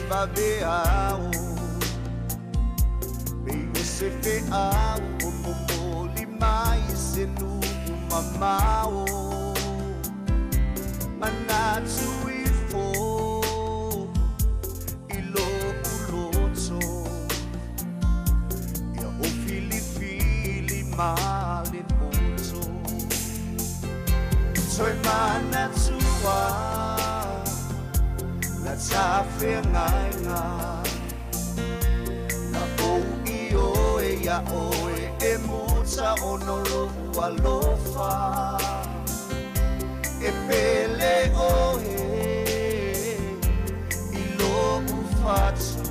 vaveao Pei o se feau o momoli mai se nuu mamao Manatu ifo i lo'u loto Ia o filifili ma le poto Toe manatua la tafeagaiga Na ou ioe iā oe e muta ona o lo'u alofa E pele oe i lo'u fatu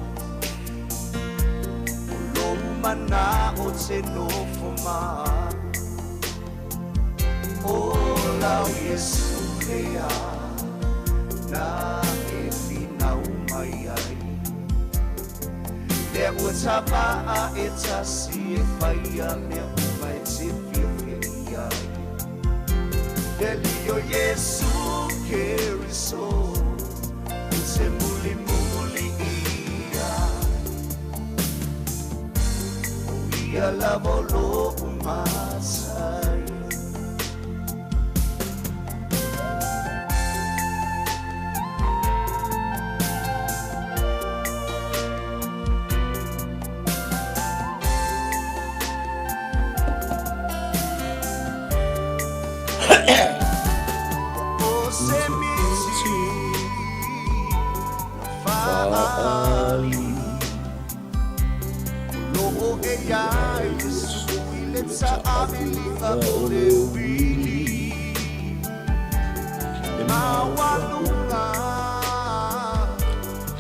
O lou mana'o te nofo ma a'u O lau Iesu lea na e finau mai ai Lea ua tava'a e tasi e faia mea uma e te fiafia i ai Le Alii o Iesu Keriso ou te mulimuli i ai O ia lava o lo'u matai. O se miti na fa'aali O lo'o e iā Iesu i le ta'amiliga o le uili E maualuga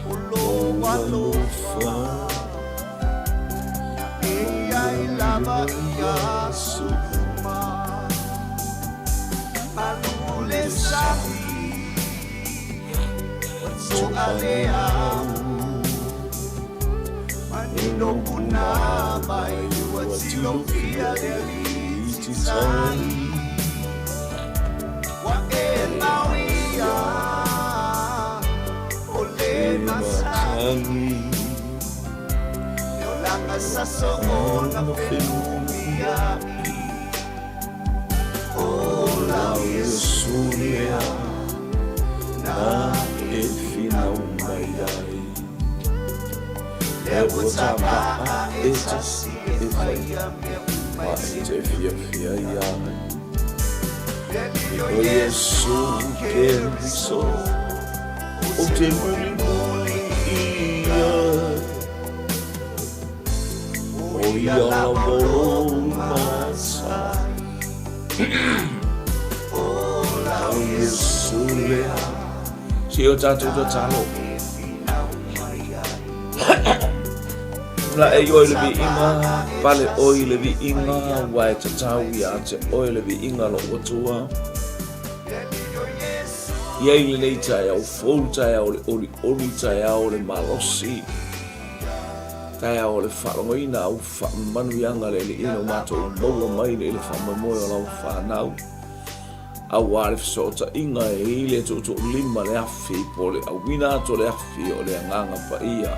o lou alofa Na e i ai lava i aso uma Malu le sami Ua to'a le au Manino puna mai Ua tilofia le alii titai Ua e mau ia O le matagi Le olaga sa soona fenumia'i O lau Iesu lea Na e finau mai ai Lea ua tava'a e tasi e faia mea uma e te fiafia i ai O Iesu Keriso Ou te mulimuli i ai O ia lava o lou matai O Iesu lea. Se i o tatou tatalo. La e ioe le viiga, pale oe i le viiga, ua e tatau ia te oe le viiga lo'u Atua. I ai lenei taeao fou, taeao o le olioli, taeao o le malosi, taeao o le faalogoina au faamanuiaga le Alii o matou maua mai i le faamoemoe o lau fanau. Aua le fesootaiga e i le tuutuulima le afi po o le auina atu o le afi o le Agaga Paia.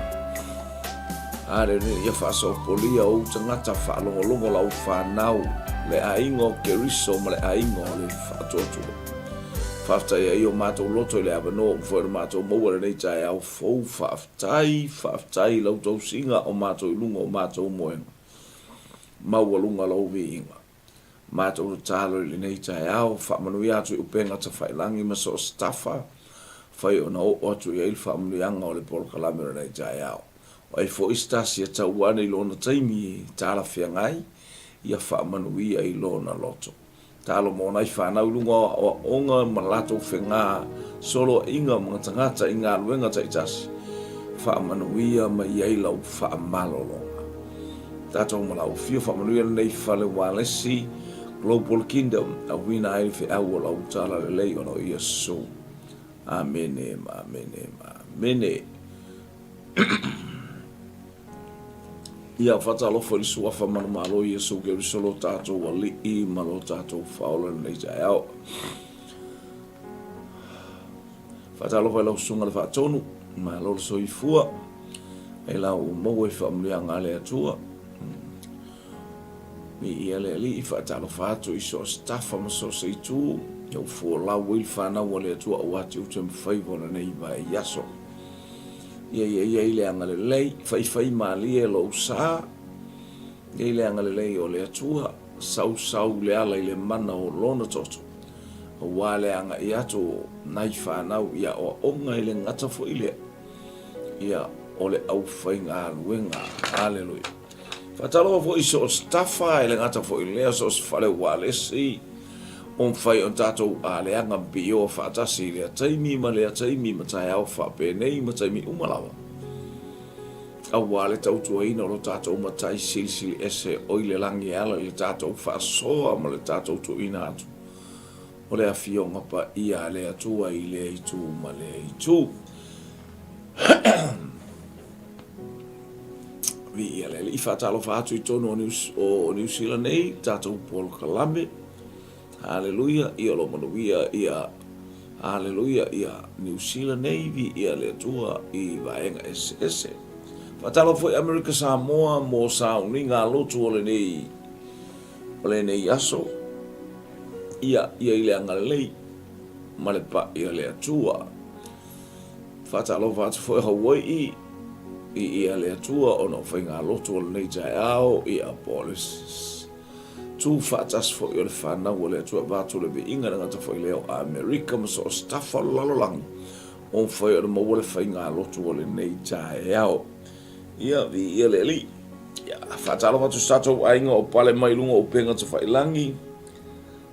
A le ia faasopolia ou tagata faalogologo lau fanau, le aiga o Keriso ma le aiga o le Faatuatua. Faafetai ai o matou loto i le avanoa ua foi ona matou maua i lenei taeao fou. Faafetai, faafetai i lau tausiga o matou i luga o matou moega. Maualuga lou viiga. Matou tatalo i lenei taeao, faamanuia atu i upega tafailangi ma so o se tafa, fai ona oo atu i ai le faamanuiaga o le polokalame o lenei taeao. O ai foi se tasi e tau ane i lona taimi talafeagai, ia faamanuia i lona loto. Talo mo nai fanau i luga o aoaoga ma latou fega soloaiga ma gatagata i galuega taitasi, faamanuia mai ai lau faamalologa. Tatou ma lau afio faamanuia lenei fale ualesi Global Kingdom auina ai le feau o lau tala lelei ona o Iesu. Amene ma amene ma amene. Ia faatalofa i le suafa manumalo Iesu Keriso lo tatou Alii ma lo tatou Faaola lenei taeao. Faatalofa i lau susuga le Faatonu. Malo le soifua, e lau ua maua i faamanuiaga a le Atua. Viia le Alii, faatalofa atu i so o se tafa ma so o se itu, ia ua folau ai le fanau a le Atua aua tiute ma faiva o lenei vaiaso. Ia ia i ai le agalelei, faifai malie lou sa, ia i le agalelei o le Atua, sausau le ala i le mana o Lona toto, aua le agai atu o nai fanau i aoaoga e le gata foi lea, ia o le aufaigaluega. Aleluia. Faatalofa foi i so o se tafa, e le gata foi i lea, so o se fale ualesi, o mafai ona tatou aleaga ma pioa faatasi i lea taimi ma lea taimi ma taeao faapenei ma taimi uma lava, aua le tautuaina o lo tatou Matai Silisili Ese o i le lagi e ala i le tatou faasoa ma le tatou tuuina atu o le Afioga Paia a le Atua i lea itu ma lea itu. Viia le Alii, faatalofa atu i totonu o Niu, o Niu Sila nei, tatou polokalame. Haleluia, ia o lo manuia ia Haleluia ia Niu Sila nei, viia le Atua i vaega eseese. Faatalofa foi Amerika Samoa mo sauniga a lotu o lenei o lenei aso. Ia, ia i le agalelei ma le pa'i a le Atua. Faatalofa atu foi Hawai'i i ia le Atua ona o faigalotu o lenei taeao, ia po o le tu faatasi foi o le fanau a le Atua e avatu le viiga le gata foi lea o Amerika ma so o se tafa o le lalolagi o mafai ona maua le faigalotu o lenei taeao. Ia viia le Alii. Ia faatalofa atu i so tatou aiga o pale mai luga o upega tafailangi.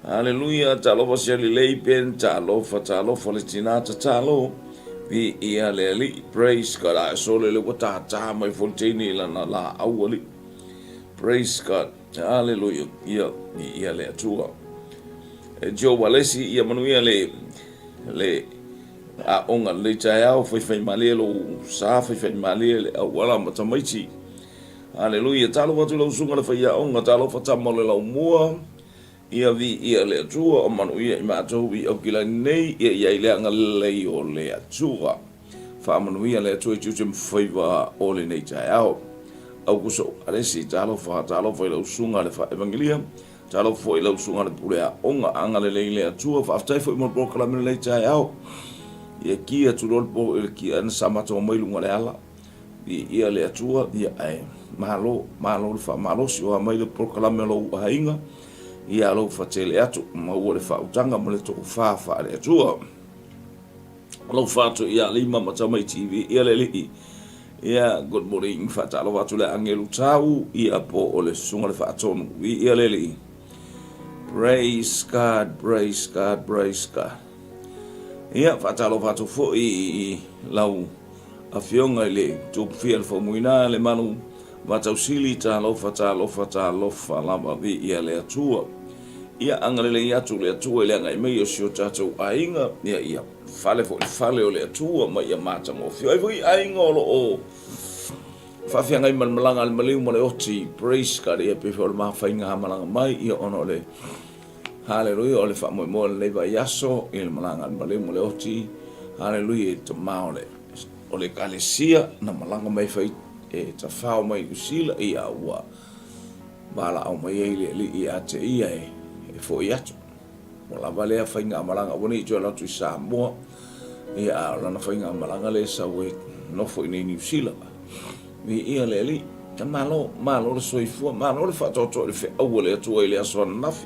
Aleluia, talofa Sialilei Ben, talofa, talofa le tina tatalo, viia le Alii, praise God, ae sole le ua tātā mai foi le teine i lana laau alii, praise God, aleluia, ia, viia le Atua. E Joe Walesi, ia manuia le, le aoga lenei taeao, faifaimalie lou sa, faifaimalie le auala ma tamaiti, aleluia, talofa atu i lau susuga le faiaoga, talofa tama o le laumua, Ia viia le Atua o manuia i matou i Aukilani nei, ia i ai le agalelei o le Atua. Faamanuia le Atua i tiute ma faiva o lenei taeao. Aukuso Alesi, talofa, talofa i lau susuga le Faaevangelia, talofa foi i lau susuga le Pule Aoga, agalelei le Atua. Faafetai foi mo le polokalame lenei taeao. Ia ki atu loa le po i le ki ana sa matou mai luga o le ala. Viia le Atua, ia ae malo, malo le faamalosi, o a mai le polokalame o lou aiga, ia lou fatele atu, maua le faautaga ma le tofa faale-Atua. Lou fatu ia lima ma tamaiti, viia le Alii. Ia, good morning, faatalofa atu le agelu tau, ia po o le susuga le faatonu, viia le Alii. Praise God, praise God, praise God. Ia, faatalofa atu foi i lau Afioga i le Tupufia le Faumuina le Malu Matausili talofa talofa talofa lava viia le Atua. Ia agalelei atu le Atua i le agai mai o si o tatou aiga, ia ia fale foi le fale o le Atua ma ia matagofie ai foi aiga o lo o faafeagai ma le malaga a le maliu ma le oti. Praise God. Ia pei foi o le mafaiga malaga mai ia ona o le Haleluia o le faamoemoe o lenei vaiaso i le malaga a le maliu ma le oti. Haleluia i le tama o le o le ekalesia na malaga mai fai e tafao mai i Niu Sila ia ua valaau mai ai le Alii ia te ia e e foi atu. Ua lava lea faigamalaga aua ne i toe alu atu i Samoa ia a o lana faigamalaga lea e sau ai nofo i inei i Niu Sila. Viia le Alii. Ia malo, malo le soifua, malo le faatoatoa i le feau a le Atua i le aso ananafi.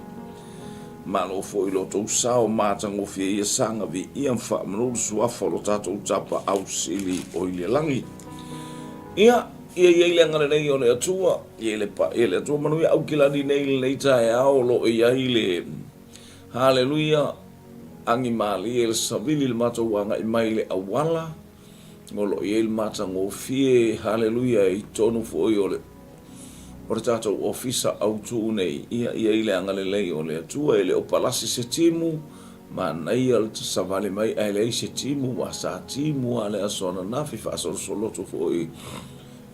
Malo foi i lo outou sao matagofie ia saga viia ma faamanu le suafa o lo tatou Tapaau Sili o i le lagi. Ia, ia i ai le agalelei o le Atua, ia i le paia o le Atua. Manuia Aukilani nei i lenei taeao o lo o i ai le Haleluia, agi malie le savili le matou agai mai i le auala. O lo o i ai le matagofie, haleluia, i totonu foi o le o le tatou ofisa autu nei, ia i ai le agalelei o le Atua. E le o palasi se timu, manaia le savali mai ae leai se timu, aua sa timu lava le aso ananafi, faasolosolo atu foi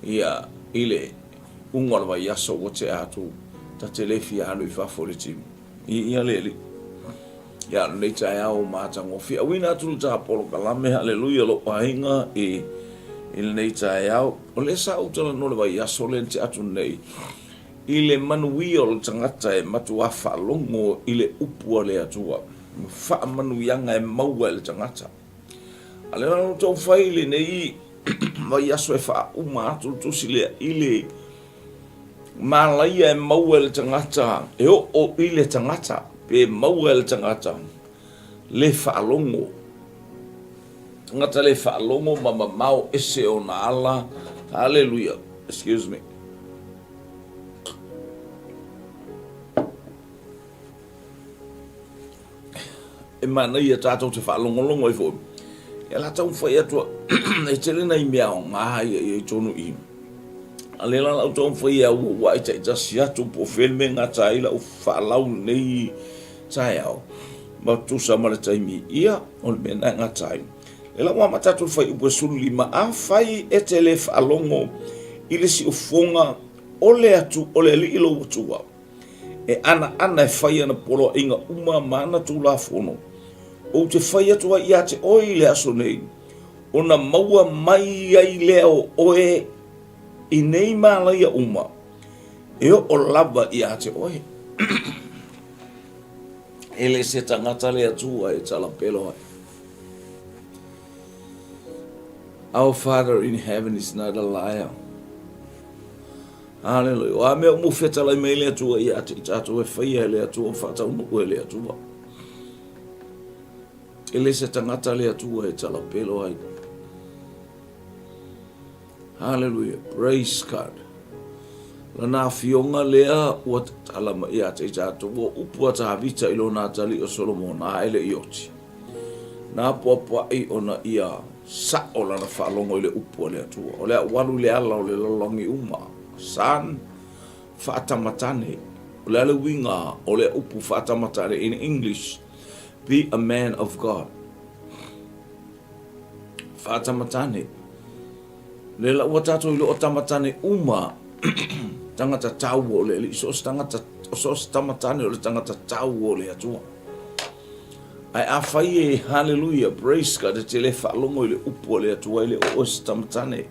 ia i le uga o le vaiaso ua tea atu, ta te le fia alu i fafo i le timu. Ia le Alii. Ia, lenei taeao matagofie. Auina atu le ta polokalame, haleluia, lou aiga i, i lenei taeao. O lea sa ou talanoa le vaiaso lea na tea atu nei, i le manuia o le tagata e matuā faalogo i le upu a le Atua, ma faamanuiaga e maua e le tagata. A lea la ua taumafai lenei vaiaso e faauma atu le tusi lea i le Malaia e maua e le tagata, e oo i le tagata, pe maua e le tagata le faalogo. Tagata le faalogo ma mamao ese ona ala. Haleluia. Excuse me. E manaia tatou te faalogologo ai foi. Ia la taumafai atu e tele nai mea aoga ia i totonu i. A lea la lau taumafai e auauai taitasi atu po o fea le mea e gata ai lau faalau lenei taeao ma tusa ma le taimi ia o le mea lena e gata ai. Lea la ua amata atu le fuaiupu e 15, afai e te le faalogo i le siufofoga o le atu o le Alii lou Atua, e anaana e fai ana poloaiga uma ma ana Tulafono, ou te fai atu ai ia te oe i le aso nei, ona maua mai ai lea o oe i nei malaia uma, e oo lava ia te oe. E le se tagata le Atua e talapelo ai. Our Father in heaven is not a liar. Haleluia. O a mea uma ua fetalai mai le Atua ia te i tatou e faia e le Atua ma faataunuu e le Atua. E le se tagata le Atua e talapelo ai. Haleluia. Praise God. Lana afioga lea ua tatala mai ia te i tatou o upu a Tavita i lona atalii o Solomona a e le i oti. Na puapua'i ona ia sa'o lana faalogo i le upu a le Atua. O le a ou alu i le ala o le lalolagi uma. Son, faatamatane. O le a le uiga o lea upu faatamatane in English, be a man of God. Faatamatane. Lea la ua tatou iloa o tamatane uma tagata taua o le Alii, so o se tagata, so o se tamatane o le tagata taua o le Atua. Ae afai e, haleluia, praise God, e te le faalogo i le upu a le Atua, e le o oe se tamatane.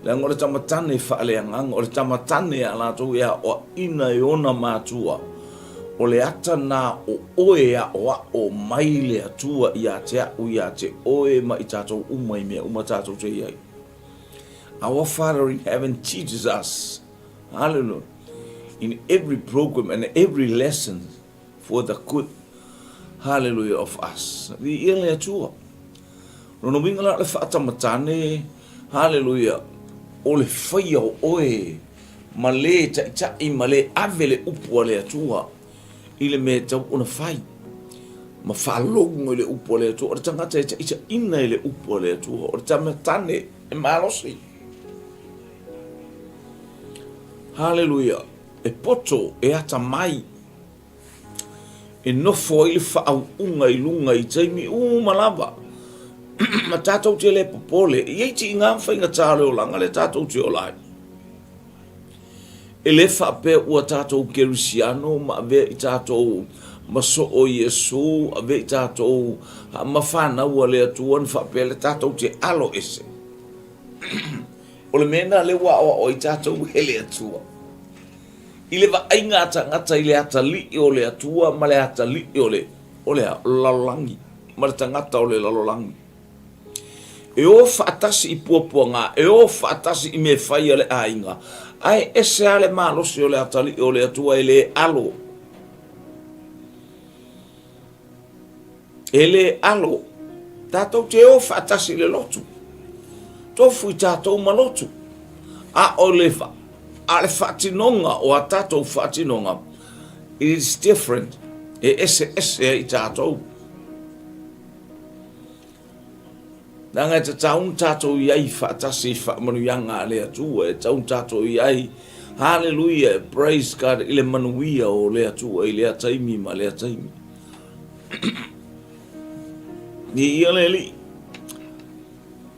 Leaga o le tamatane faaleagaga, o le tamatane a latou e aoaʻina e ona matua, o le ata na o oe e aʻoaʻo mai le Atua ia te aʻu, ia te oe ma i tatou uma i mea uma tatou te i ai. Our Father in heaven teaches us, hallelujah, in every program and every lesson for the good, hallelujah, of us. Viia le Atua. Lona uiga la o le faatamatane, hallelujah, o le faia o oe ma le taitai ma le ave le upu a le Atua i le mea e tatau ona fai ma faalogo i le upu a le Atua. O le tagata e taitaiina i le upu a le Atua, o le tamatane e malosi. Hallelujah. E poto, e atamai. E nofo ai le faauuga i luga i taimi uma lava. Ma tatou te le popole. E i ai tiga ma faigata o le olaga lea tatou te ola ai. E le faapea ua tatou kerisiano ma avea i tatou ma soo Iesu, avea i tatou ma fanau a le Atua ona faapea lea tatou te alo ese. O le mea lena lea ua aoao ai tatou e le Atua. I le vaaiga a tagata i le atalii o le Atua ma le atalii o le, o le a? O le lalolagi, ma le tagata o le lalolagi. E o faatasi i puapuaga, e o faatasi i mea fai a le aiga, ae ese lava le malosi o le atalii o le Atua e le alo. E le alo. Tatou te o faatasi i le lotu. Tofu i tatou ma lotu. A o le, a le faatinoga o a tatou faatinoga, it is different. E eseese ai tatou. Leaga e tatau ona tatou i ai faatasi i faamanuiaga a le Atua, e tatau ona tatou i ai, haleluia, praise God, i le manuia o le Atua i lea taimi ma lea taimi. Viia le Alii.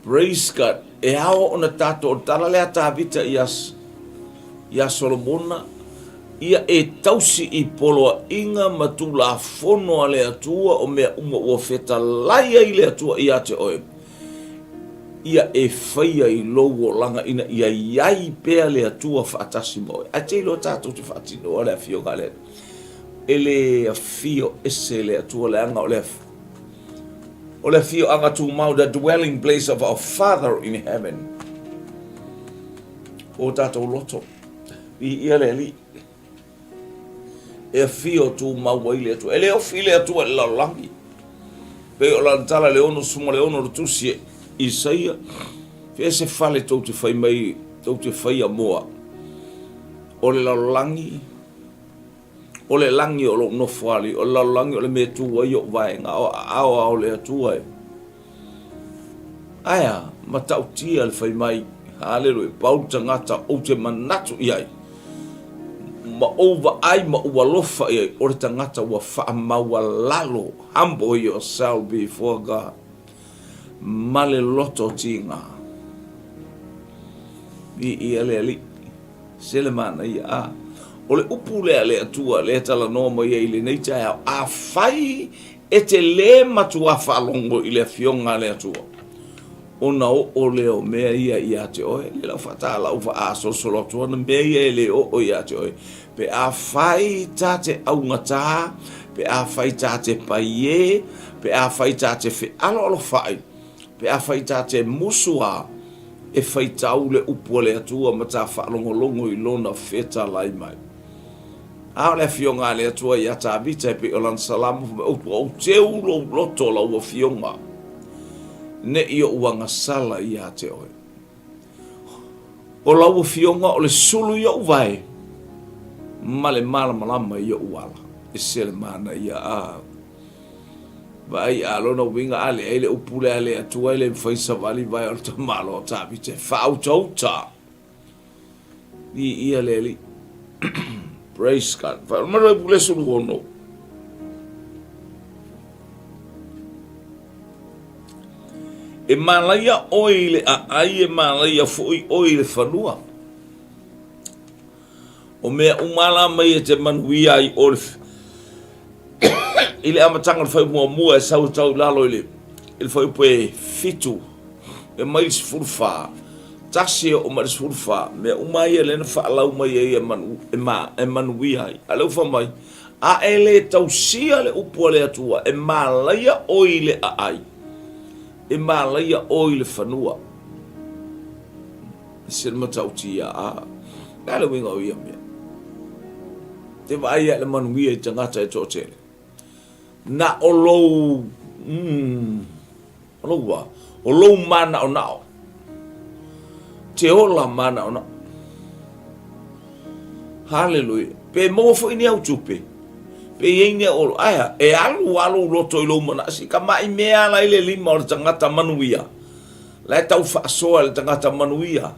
Praise God. E ao ona tatou, o le tala lea a Tavita ia, ia Solomona, Ia e tausi i poloaiga ma tulafono a le Atua o mea uma ua fetalai ai le Atua ia te oe. Ia e faia i lou olaga ina ia i ai pea le Atua faatasi ma oe. Ae te iloa tatou te faatinoa le afioga a le Alii. E le afio ese le Atua leaga o le o le afioaga tumau, the dwelling place of our Father in heaven. O tatou loto. Viia le Alii. E afio tumau ai le Atua. E le ofi le Atua i le lalolagi. Pei o lana tala i le 66 o le tusi e Isaia, Fea se fale tou te fai mai, tou te faia moa? O le lalolagi, o le lagi o lou nofoalii, o le lalolagi o le mea e tu ai ou vaega, o aao a o le Atua e. Ae a, matautia le fai mai, Haleluia, pau le tagata ou te manatu i ai, ma ou vaai ma ou alofa i ai, o le tagata ua faamaualalo, humble yourself before God, ma le loto tiga. Viia le Alii. Se le manaia, a. O le upu lea a le Atua lea e talanoa mai ai i lenei taeao, afai E te lē matuā faalogo i le Afioga a le Atua, ona oo lea o mea ia iā te oe. Lea lau faatalau faaasolosolo atu ana mea ia e le oo iā te oe. Pe afai ta te augatā, pe afai ta te paiē, pe afai ta te fealoalofaʻi, pe afai ta te musuā, e faitau le upu a le Atua ma ta faalogologo i Lona fetalai mai. A o le afioga a le Atua iā Tavita e pei o lana salamo fai mai, Ua ou teu lou loto lau afioga, ne i ou agasala iā te oe. O lau afioga o le sulu i ou vae, ma le malamalama i ou ala. E se le manaia a vaai a lona uiga a leai le upu lea a le Atua e le mafai savali vae o le tamaloa o Tavita e faautauta. Viia le Alii. Praise God. Faamalo e pule sulu ono. E malaia oe i le aai, e malaia foi oe i le fanua. O mea uma la mai e te manuia ai o le i le amataga o le fuaiupu muamua e sau e tau i lalo i le i le fuaiupu e 7 e mai le 14 tasi e oo mai le 14 mea uma ia lea na faalau mai ai e manu e ma e manuia ai a lea ua fai mai a e le tausia le upu a le Atua e malaia oe i le aai e malaia oe i le fanua E se matautia a. Le a le uiga o ia mea? Te vaai ia le manuia i tagata e toatele. Na o lou, mm, o lou a, o lou manaonao. Te ola manaonao. Haleluia. Pe maua foi ni au tupe. Pe i ai ni au olo. Ae, e alu a lou loto i lou manao. Si ka mai mea ala i le lima o le tagata manuia. La e tau faasoa e le tagata manuia,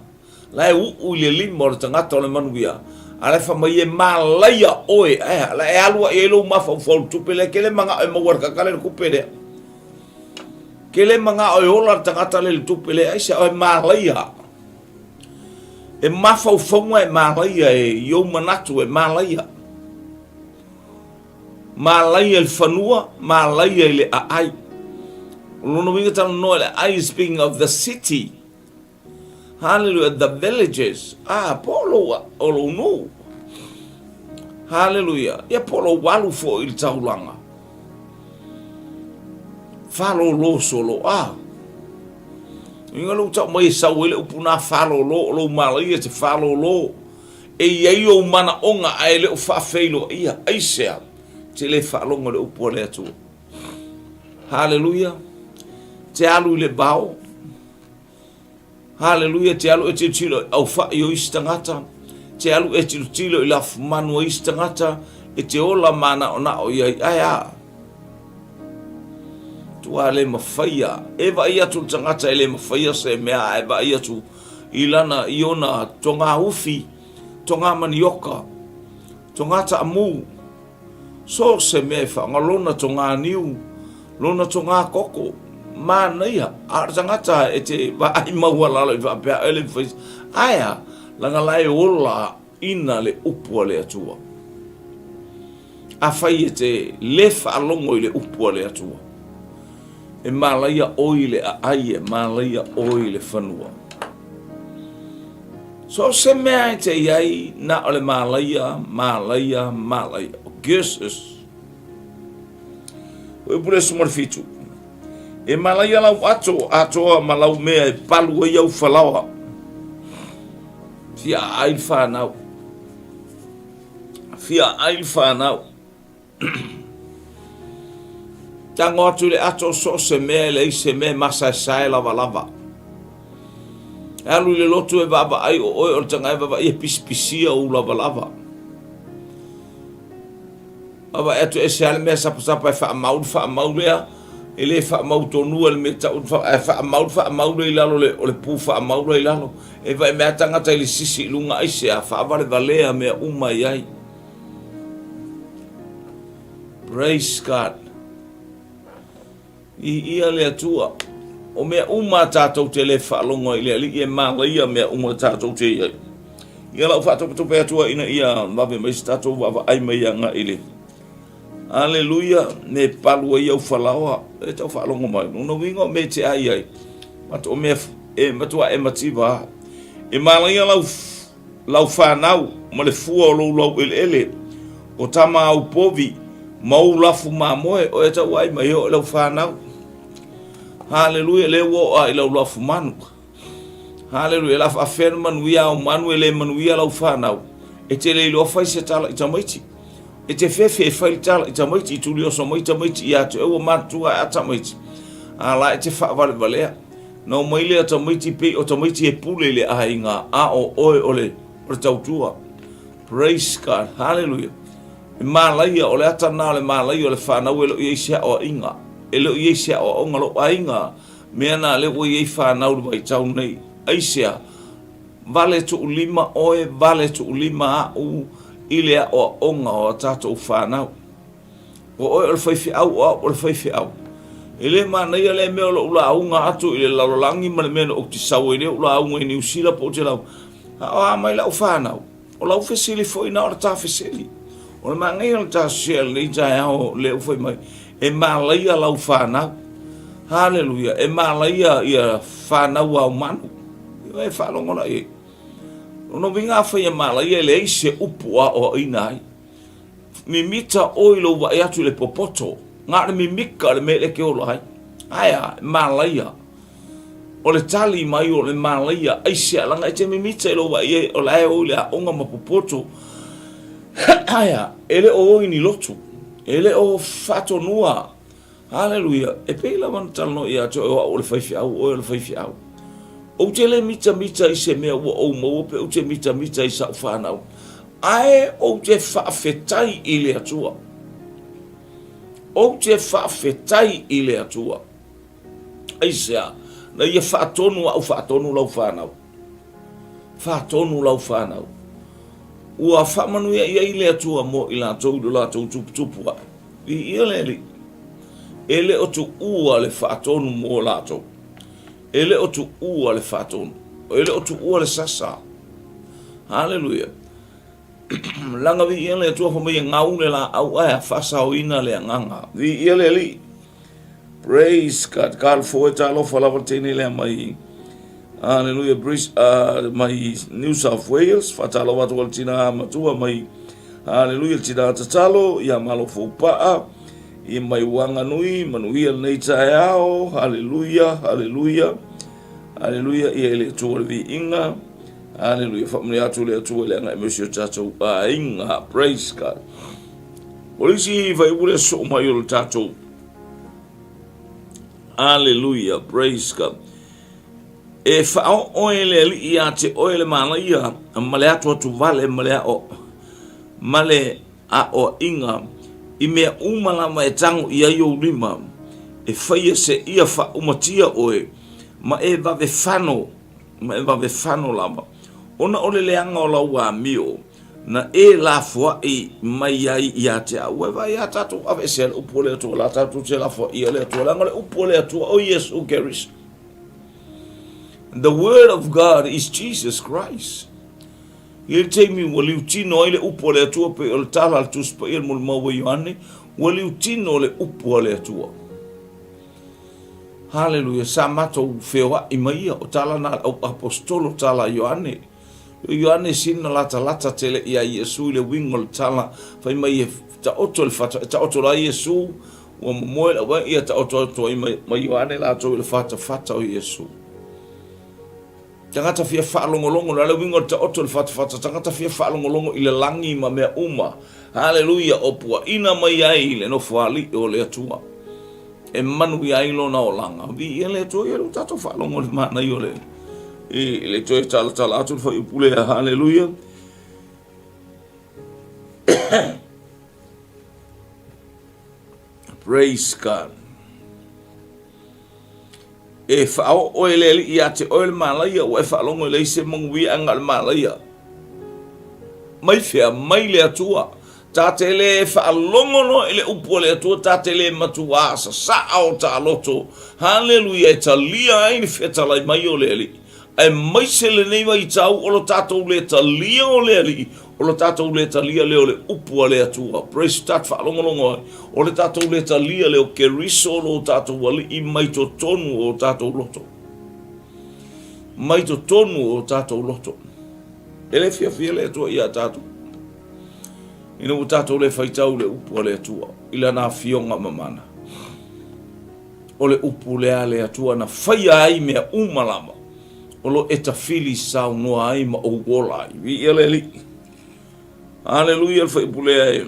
la e uu i le lima o le tagata o le manuia, a la e fai mai e malaia oe, ae a, la e alu aʻe ai lou mafaufau i le tupe lea, ke le magao e maua e le kakale le tupe lea. Ke le magao e ola le tagata lea i le tupe lea, aisea oe malaia. E mafaufauga e malaia e i ou manatu e malaia. Malaia i le fanua, malaia i le aai. O lona uiga talanoa i le aai is speaking of the city. Hallelujah, the villages. Ah, po o lou, o lou nuu. Hallelujah. Ia po o lou alu foi i le taulaga. Falolo solo. Ah. Inga lou tau mai e sau ai le upu nā falolo o lou malaia te falolo. E i ai ou manaoga ae le o faafeiloaia. Aisea? Te le faalogo i le upu a le Atua. Haleluia! Te alu i le vao. Haleluia! Te alu e tilotilo i aufai o isi tagata. Te alu e tilotilo i lafumanu o isi tagata. E te ola manaonao i ai. Ae a? Tua le mafaia. E vaai atu le tagata e le mafaia se mea ae vaai atu i lana, i ona togā ufi, togā manioka, togā taamū, so o se mea e whaonga, lona togā niu, lona togā koko, manaia, a o le tagata e te vaai maualalo i faapea, e le mawhai, ae a, langa la e ola ina le upu a le Atua. Afai e te le faalogo i le upu a le Atua, e malaia oe i le aai, e malaia oe i le fanua. So o se mea e te i ai, na o le malaia, malaia, malaia. O Jesus. O upu le 17. E malaia lau ato atoa ma lau mea e palu ai au falaoa. Fia aai le whanau. Fia aai le whanau. Tago atu i le ato so o se mea e leai se mea e masaesae lavalava. E alu i le lotu e vaavaai o oe o le tagata e vaavaai e pisipisia ou lavalava. Vaavaai atu e ese lava le mea sapasapa e faamau le faamau lea, e le faamautonua le mea tau ae faamau le faamau lea i lalo o le pu faamau la i lalo. E vaai mai lava tagata i le sisi i luga aisea, faavalevalea mea uma i ai. Praise God. Viia le Atua. O mea uma tatou te le faalogo ai i le Alii e malaia mea uma tatou te i ai. Ia lau faatopetope atu ina ia vave mai se tatou vaavaai mai agai i le Aleluia, me palu ai au falaoa, e tau faalogo mai. Lona uiga o mea e te ai ai, matua o mea e matua e mativa. E malaia lau lau fanau ma le fua o lou laueleele, o tama au povi ma ou lafu mamoe, o e tauai mai oe lau fanau. Haleluia, lea ua oo lava i lau lafu manu. Haleluia, la faafefea ona manuia au manu e le manuia lau fanau. E te le iloa fai se tala i tamaiti. E te fefe e fai le tala i tamaiti, i tulioso mai tamaiti ia te oe ua matutua ai a tamaiti. A la e te faavalevalea. Na omai lea tamaiti pei o tamaiti e pule i le aiga, a o oe o le, o le tautua. Praise God. Hallelujah. E malaia, o le ata na o le malaia o le whanau e le o i ai se aoaiga. E le o i ai se aoaoga lou aiga, mea na lea ua i ai whanau le vaitau nei. Aisea, vale tuulima oe, vale tuulima au i le aoaoga o a tatou whanau. O oe o le faifeau, o au o le faifeau. E le manaia lea mea o lou lauga atu i le lalolagi ma le mea na ou te sau ai lea ou lauga i Niu Sila po o te lauga. A o a mai lau fanau? O lau fesili foi na o le ta fesili. O le manaia o le ta share lenei taeao lea ua fai mai, e malaia lau fanau. Haleluia, e malaia ia fanau ao manu. E faalogo la i ai. O lona uiga afai e malaia e leai se upu aoaoina ai. Mimita oe i lou vaai atu i le popoto, na o le mimika o le mea lea e te ola ai. Ae a, e malaia. O le tali mai o le malaia, aisea, leaga e te mimita i lou vaai ai, o la e o i le aoga ma popoto. Ae a, e le o o i ni lotu, e le o faatonua. Haleluia! E pei lava ona talanoa ia te oe o au o le faifeau, o oe o le faifeau. Ou te le mitamita i se mea ua ou maua pe ou te mitamita i sa'u fanau, ae ou te faafetai i le Atua. Ou te faafetai i le Atua. Aisea? Na ia faatonu a'u faatonu lau fanau. Faatonu lau fanau. Ua faamanuia i ai le Atua mo i latou i lo latou tuputupu ae. Viia le Alii. E le o tuua le faatonu mo latou. E le o tuua le faatonu. E le o tuua le sasa. Haleluia. Laga viia le Atua fai mai e gau le laau ae a faasaoina le agaga. Viia le Alii. Praise God. Carl Foe talofa lava le teine lea mai Hallelujah Bris, mai New South Wales. Faatalofa atu le tina matua mai Hallelujah le tina tatalo ia malo foupaa i mai Wanganui manuia lenei taeao. Hallelujah, hallelujah. Hallelujah ia i le Atua le viiga. Hallelujah. Faamanuia atu le Atua i le agai mai o si o tatou aiga. Praise God. O le isi fuaiupu lea sosoo mai o le tatou Aleluia, praise God. E faaoo e le Alii ia te oe le manaia ma le atuatuvale ma le ao ma le aoaiga i mea uma lava e tago i ai ou lima, e faia seia faaumatia oe ma e vave fano, ma e vave fano lava, ona o le leaga o lau amio. Na e lafoai mai ai ia te au. Ua vaai a tatou aveesea le upu a le Atua, la tatou te lafoaia le Atua, leaga o le upu a le Atua o Iesu Keriso. The word of God is Jesus Christ. E i ai le taimi ua liutino ai le upu a le Atua pei o le tala a le Tusi Paia i le Molimau a Ioane, ua liutino le upu a le Atua. Haleluia! Sa matou feoai ma ia, o tala na a le au aposetolo, tala a Ioane. O Ioane sina latalata tele ia Iesu i le uiga o le tala, fai mai e taoto le fata, e taoto la Iesu, ua momoe le auvaega, ia taoto atu ai ma Ioane latou i le fatafata o Iesu. Tagata fia faalogologo, o le a le uiga o le taoto i le fatafata? Tagata fia faalogologo i le lagi ma mea uma. Haleluia! O puaina mai ai le Nofoalii o le Atua e manuia ai lona olaga. Viia le Atua, ia lea ua tatou faalogo i le manaia o le i le toe talatala atu le fuaiupu lea. Haleluia! Praise God. E faaoo e le Alii ia te oe le malaia, ua e faalogo e leai se manuiaga o le malaia. Mai fea? Mai le Atua. Ta te le faalogo loa i le upu a le Atua, ta te le matuā sasaa o ta loto. Haleluia, e talia ai le fetalai mai o le Alii. Aemaise lenei vaitau o lo tatou le talia o le Alii, o lo tatou le talia lea o le upu a le Atua. Praise God, faalogologo ai. O le tatou le talia lea o Keriso lo tatou Alii mai totonu o tatou loto. Mai totonu o tatou loto. E le fiafia le Atua ia tatou. Ina ua tatou le faitau le upu a le Atua i lana afioga mamana. O le upu lea a le Atua na faia ai mea uma lava, o lo e tafili saunoa ai ma ou ola ai. Viia le Alii. Aleluia le fuaiupu lea e.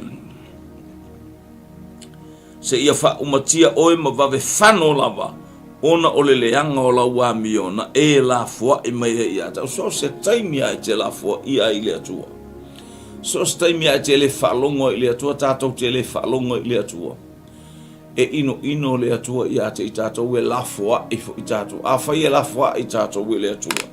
Seia faaumatia oe ma vave fano lava, ona o le leaga o lau amio na e lafoai mai ai ia te au. So o se taimi lava e te lafoaia ai i le Atua. So o se taimi lava e te le faalogo ai i le Atua, tatou te le faalogo ai i le Atua. E inoino le Atua ia te i tatou, e lafoai foi tatou. Afai e lafoai tatou e le Atua,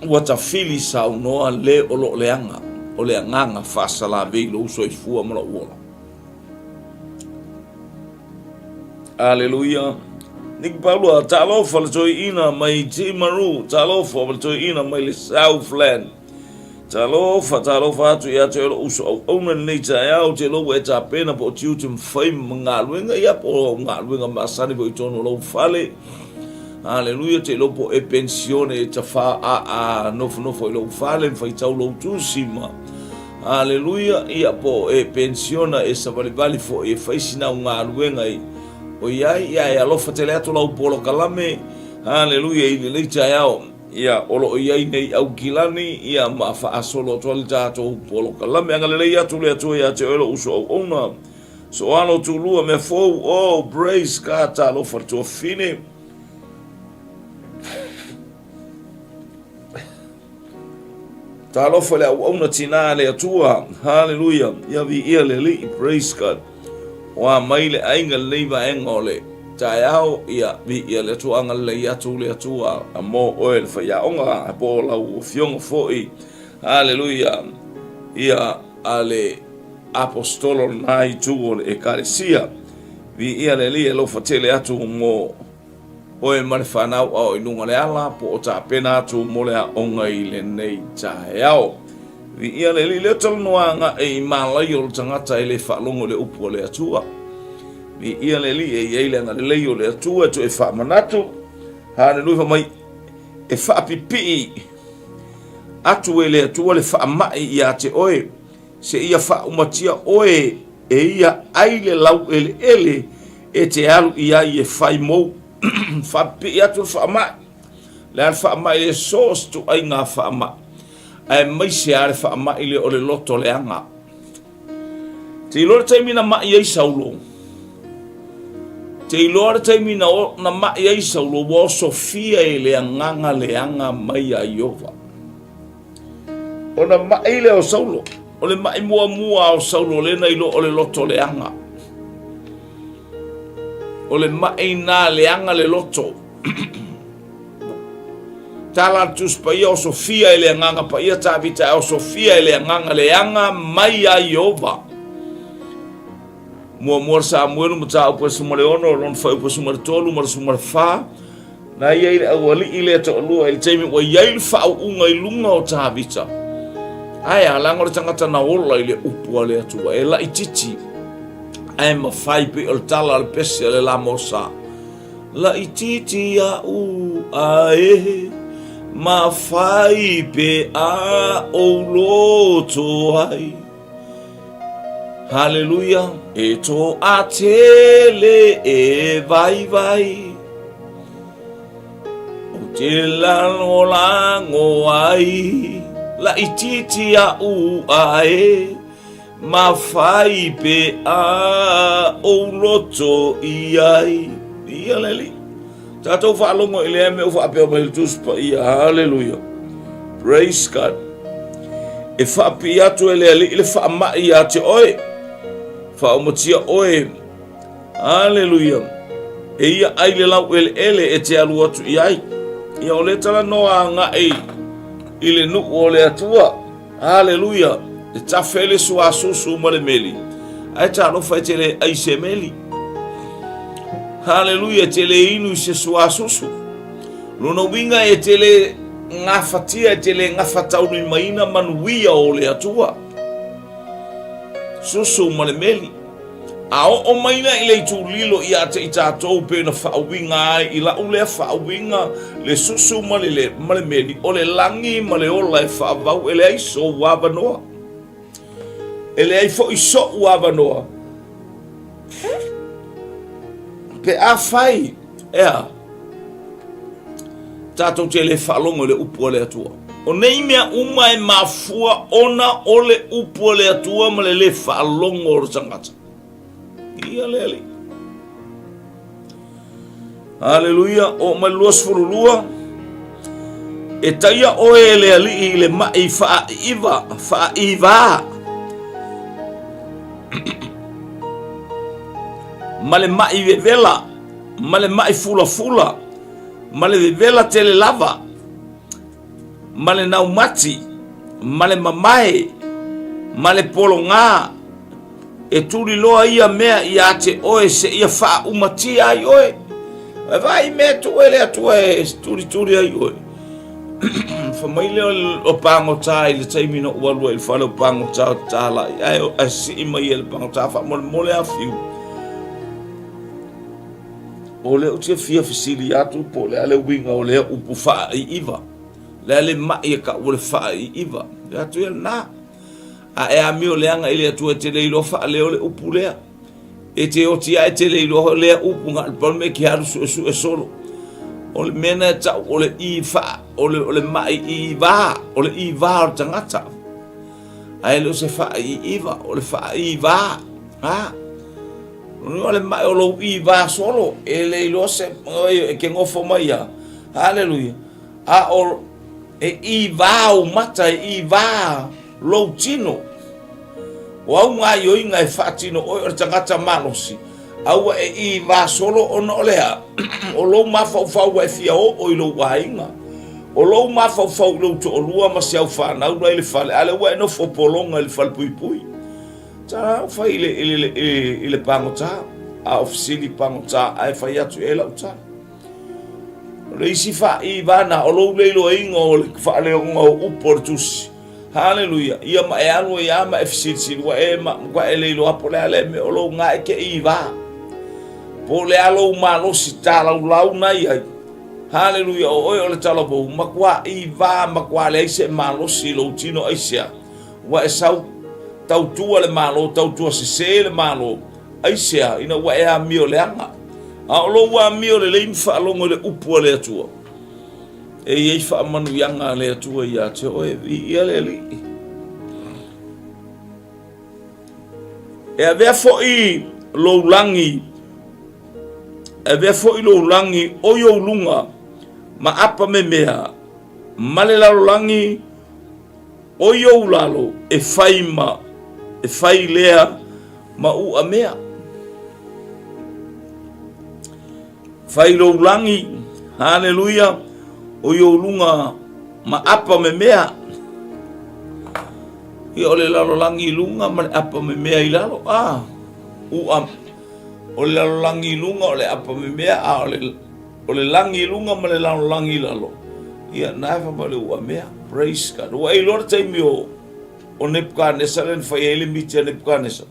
ua tafili saunoa le o loo leaga, o le agaga faasalavei lou soifua ma lou ola. Aleluia. Nick Paulua, talofa le toeaina mai Timaru, talofa le toeaina mai le Southland. Talofa, talofa atu ia te oe lou uso auauna i lenei taeao, ou te iloa ua e tapena po o tiute ma fai ma galuega, ia po o galuega masani foi i totonu o lou fale. Aleluia, te iloa po o e penisione e tafā a a nofonofo i lou fale ma faitau lou tusi ma Aleluia, ia po o e penisiona e savalivali foi e fai sina au galuega i o i ai, ia e alofa tele atu lau polokalame, aleluia, i lenei taeao. Ia, o lo o i ai nei Aukilani, ia, ma faasolo atu ai le tatou polokalame. Agalelei atu le Atua ia te oe lou uso auauna. Soalo tulua mea fou, oh, praise God, talofa le tuafafine. Talofa le auauna tinā a le Atua. Haleluia. Ia viia le Alii. Praise God. Ua mai le aiga lenei vaega o le taeao. Ia viia le Atua. Agalelei atu le Atua mo oe le faiaoga po o lau afioga foi. Haleluia. Ia a le aposetolo lena itu o le Ekalesia. Viia le Alii e alofa tele atu mo Oe ma le fanau a o i luga o le ala, po o tapena atu mo le aoga i lenei taeao. Viia le Alii, lea talanoa agai i malai o le tagata e le faalogo i le upu a le Atua. Viia le Alii, e i ai le agalelei o le Atua e toe faamanatu. Haleluia, fai mai, e faapipii atu e le Atua le faamai ia te oe, seia faaumatia oe e ia ai le laueleele e te alu i ai e fai mou. Faapipii atu le faamai, le a le faamai e so o se ituaiga faamai, aemaise lava le faamai lea o le loto leaga. Te iloa le taimi na mai ai Saulo, te iloa le taimi na, na mai ai Saulo, ua osofia e le agaga leaga mai a Iova. Ona maʻi lea o Saulo. O le maʻi muamua o Saulo lea na iloa o le loto leaga. O le maʻi na leaga le loto. Tala a le Tusi Paia o Sofia e le Agaga Paia Tavita e o Sofia e le Agaga leaga mai a Iova. Muamua le Samuelu mataupu e 16, lona fuaiupu e 13 ma le 14. Na i ai le aualii lea toalua i le taimi ua i ai le faauuga i luga o Tavita. Ae a, leaga o le tagata na ola i le upu a le Atua, e laititi ae mafai pei o le tala a le pese a le Lamosa. Laititi a'u ae mafai pe a ou loto ai. Haleluia! E toatele e vaivai, Ou te lagolago ai, Laititi a'u ae mafai pe a ou loto i ai. Ia le Alii. Tatou faalogo i lea mea ua faapea mai le Tusi Paia. Haleluia. Praise God. E faapii atu e le Alii le faamai ia te oe. Faaumatia oe. Haleluia. E ia ai le lau eleele e te alu atu i ai. Ia o le talanoa agai i le nuu o le Atua. Haleluia! E tafe le suasusu ma le meli, ae talofa e te le ai se meli. Haleluia, e te le inu i se suasusu. Lona uiga e te le gafatia, e te le gafataulimaina manuia o le Atua. Susu ma le meli. A oo mai la i le itu lilo ia te i tatou pei ona faauiga ai i la'u lea faauiga le susu ma le, ma le meli, o le lagi ma le ola e faavau e leai sou avanoa. E leai foi so'u avanoa. Pe afai, ea, tatou te le faalogo i le upu a le Atua. O nei mea uma e mafua ona o le upu a le Atua ma le lē faalogo o le tagata. Ia le Alii. Aleluia, oo mai le 22. E taia oe e le Alii i le ma'i faaiva, faaiva. Ma le ma'i vevela ma le ma'i fulafula, ma le vevela tele lava, ma le naumati, ma le mamae, ma le pologā, e tuliloa ia mea ia te oe seia faaumatia ai oe. E vaai mea tuu e le Atua e tulituli ai oe. Fai mai lea o pagota i le taimi na ou alu ai i le fale o pagota o talai, ae sii mai e le pagota faamolemole afiu. O lea ou te fia fesili atu po o le a le uiga o lea upu faaiiva. Le a le mai e kau o le faaiiva. Le atu ia lena. A e amio leaga i le Atua e te le iloa faaleo le upu lea. E te oti a e te le iloa lea upu na o le pau le mea e te alu suesue solo. O le mea na e tau o le i wha, o le, o le mai i vā, o le i vā o le tangata. A e le o se faaiiva, o le faaiivā. Ha? O le mai o lou i vā solo, e le iloa se, e ke ngofo mai ia. Haleluia. A o e i vā ou mata, e i vā lou tino. O au gaioiga e faatino oe o le tagata malosi, aua e i vā solo ona o le a? O lou mafaufau ua e fia oo i lou aiga. O lou mafaufau i lou toalua ma si au fanau la i le fale, a lea ua e nofo pologa i le falepuipui. Tala au fai i le, i le, i, i le pagota, a o fesili pagota ae fai atu i ai lau tala. O le isi faaiva na o lou le iloaina o le faaleoga o upu o le tusi. Haleluia. Ia ma e alu ai a ma e fesilisili ua e ma ua e le iloa po le a le mea o lou ga e ke iva. Po le a lou malosi talaulau na i ai. Haleluia. O oe o le talavou matua iva matua leai se malosi i lou tino aisea. Ua e sau tautua le Malo, tautua sese le Malo. Aisea, ina ua e amio leaga. A o lou amio lelei ma faalogo i le upu a le Atua, e i ai faamanuiaga a le Atua ia te oe. Viia le Alii. E avea foi lou lagi, e avea foi lou lagi o i ou luga ma apa memea ma le lalolagi O i ou lalo e fai ma e fai lea ma u'a mea. Fai lou lagi, haleluia, o i ou luga ma apa me mea. Ia o le lalolagi i luga ma le apa me mea i lalo. Ah, u'a, o le lalolagi i luga o le apa me mea, a o le... O le lagi i luga ma le lalolagi i lalo, ia, na e fai mai o le uamea. Praise God. Ua e iloa le taimi o, o Nebukanesa lea na fai ai le miti a Nebukanesa,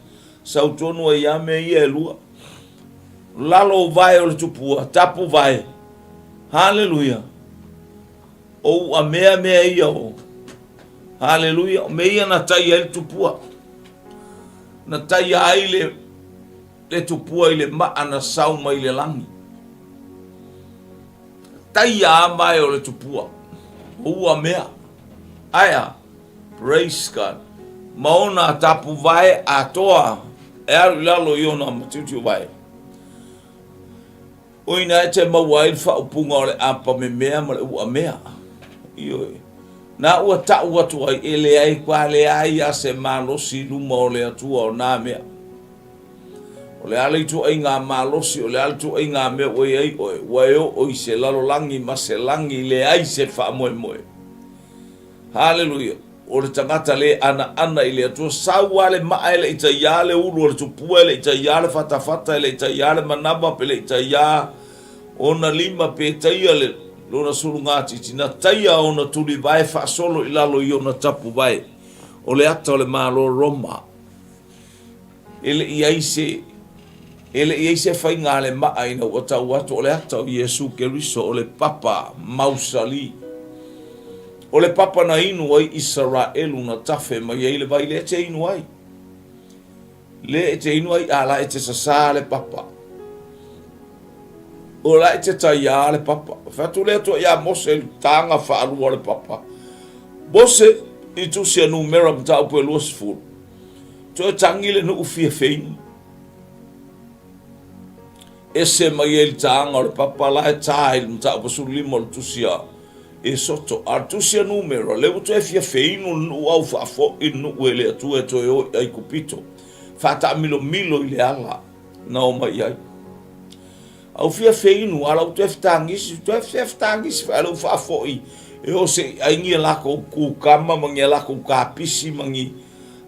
sau tonu ai lava mea ia e lua. Lalo o vae o le tupua, tapu vae. Haleluia. O uamea mea ia o. Haleluia. O mea ia na taia ai le tupua. Na taia ai le, le tupua i le maa na sau mai le lagi. Taia a vae o le tupua. O uamea. Aea. Praise God. Ma ona tapu vae atoa e alu i lalo i ona matiutiu vae. O ina e te maua ai le faaupuga o le apa memea ma le uamea. Ioe. Na ua tau atu ai e leai kwa leai a se malosi i luma o le Atua o nā mea. O le a le ituaiga malosi, o le a le ituaiga mea ua i ai oe, ua e oo i se lalolagi ma se lagi, leai se faamoemoe. Haleluia! O le tagata le anaana i le Atua, sau lava le maa e le i taiā le ulu o le tupua, e le i taiā le fatafata, e le i taiā le manava, pe le i taiā ona lima, pe taia le lona sulugatiti, na taia ona tulivae faasolo i lalo i ona tapuvae. O le ata o le Malo Roma. E le i ai se, e le i ai se faiga a le maa ina ua tau atu o le ata o Iesu Keriso o le papa mausali. O le papa na inu ai Isaraelu na tafe mai ai le vai lea e te inu ai. Lea e te inu ai a la e te sasā le papa. O la e te taiā le papa. Fai atu le Atua iā Mose i le tāga faalua o le papa. Mose i tusi a Numera mataupu e 20. Toe tagi le nuu fia feinu. Ese mai ai le tāga o le papa la e tā i le mataupu 15 o le tusi a Esoto. A o le tusi a Numera, lea ua toe fia feinu le nuu au faafoi le nuu e le Atua e toe o i Aikupito. Faataamilomilo i le ala na o mai ai. Au fia feinu, a la ua toe fetagisi, toe fia fetagisi foi, a lea ua faafoi e o se i ai ni a lakou kukama ma ni a lakou kapisi ma ni,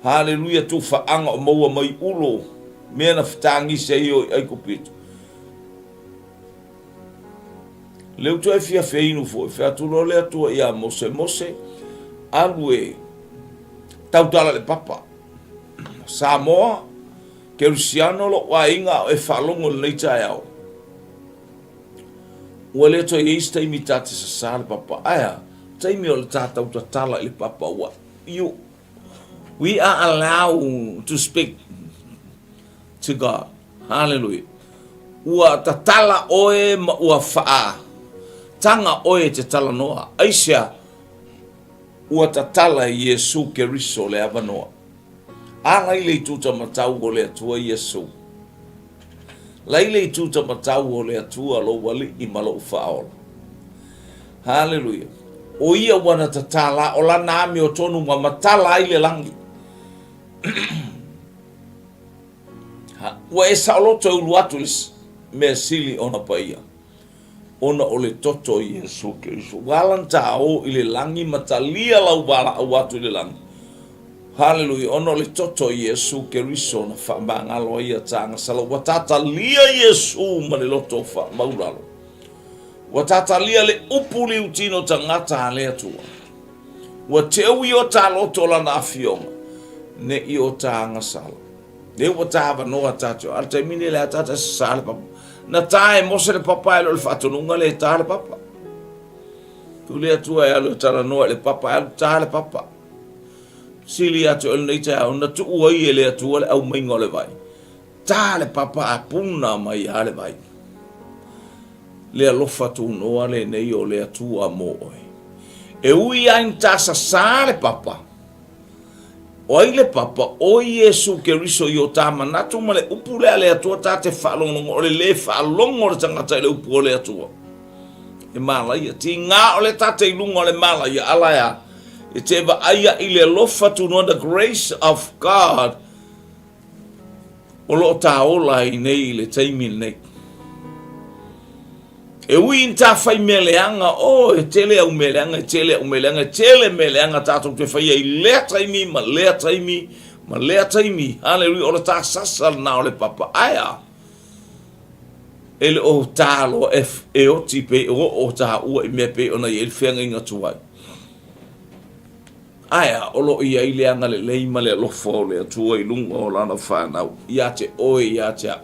haleluia, tufaaga o maua mai ulo, mea na fetagisi ai e o i Aikupito. Lea ua toe fia feinu foi, fai atu loa le Atua iā Mose, Mose, alu e tautala i le papa. Samoa, Kerisiano lou aiga a o e faalogo i lenei taeao. Ua le toe i ai se taimi ta te sasā le papa. Ae a? Taimi o le tātou tatala i le papa ua you we are allowed to speak to God. Hallelujah. Ua tatala oe ma ua whaa tanga oe te talanoa. Aisea, ua tatala i Iesu Keriso le avanoa. A lai le itu tamatau o le Atua Iesu. Lai le itu tamatau o le Atua lou Alii ma lou Faaola. Haleluia. O ia ua na tatala, o lana amiotonu ua matala ai le lagi. Ha, ua e saoloto e ulu atu i le mea sili ona paia. Ona o le toto o Iesu Keriso. Ua ala na tāō i le lagi ma talia lau valaau atu i le lagi. Haleluia. Ona o le toto o Iesu Keriso na faamagalo ai ia tāgasala. Ua tatalia Iesu ma le loto faamaulalo. Ua tatalia le upu liutino tagata a le Atua. Ua teu i o tā loto lana afioga, ne i o tāgasala. Lea ua ta avanoa tātou, a le taimi nei le a tātou sasā le papa. Na tā e Mose le papa e lo le faatonuga le tā le papa. Tu le Atua e alu e talanoa i le papa, e alu tā le papa. Sili atu e lenei taeao, na tuu ai e le Atua le aumaiga o le vai. Tā le papa a puna mai a le vai. Le alofa tunoa lenei o le Atua mō oe. E ui ai na tā sasā le papa, O ai le Papa? O Iesu Keriso i o tā manatu ma le upu lea a le Atua tā te faalogologo, o le lē faalogo o le tagata i le upu o le Atua. E malaia. Tigā o le tate i luga o le malaia, ala e a? E te vaaia i le alofa tunoa, the grace of God, o lo o tāola ai nei i le taimi lenei. E ui i tā whai mea leaga, oh, e tele au mea leaga, e tele au mea leaga, e tele mea leaga tātou te whaia i lea taimi, ma lea taimi, ma lea taimi. Haleluia, o le tā sasa lena o le papa. Ae a? E le o tā loa e, e oti pei o o tāua i mea pei ona i ai le feagaiga tuai. Ae a, o lo o i ai le agalelei ma le alofa o le Atua i luga o Lana fanau, ia te oe, ia te au,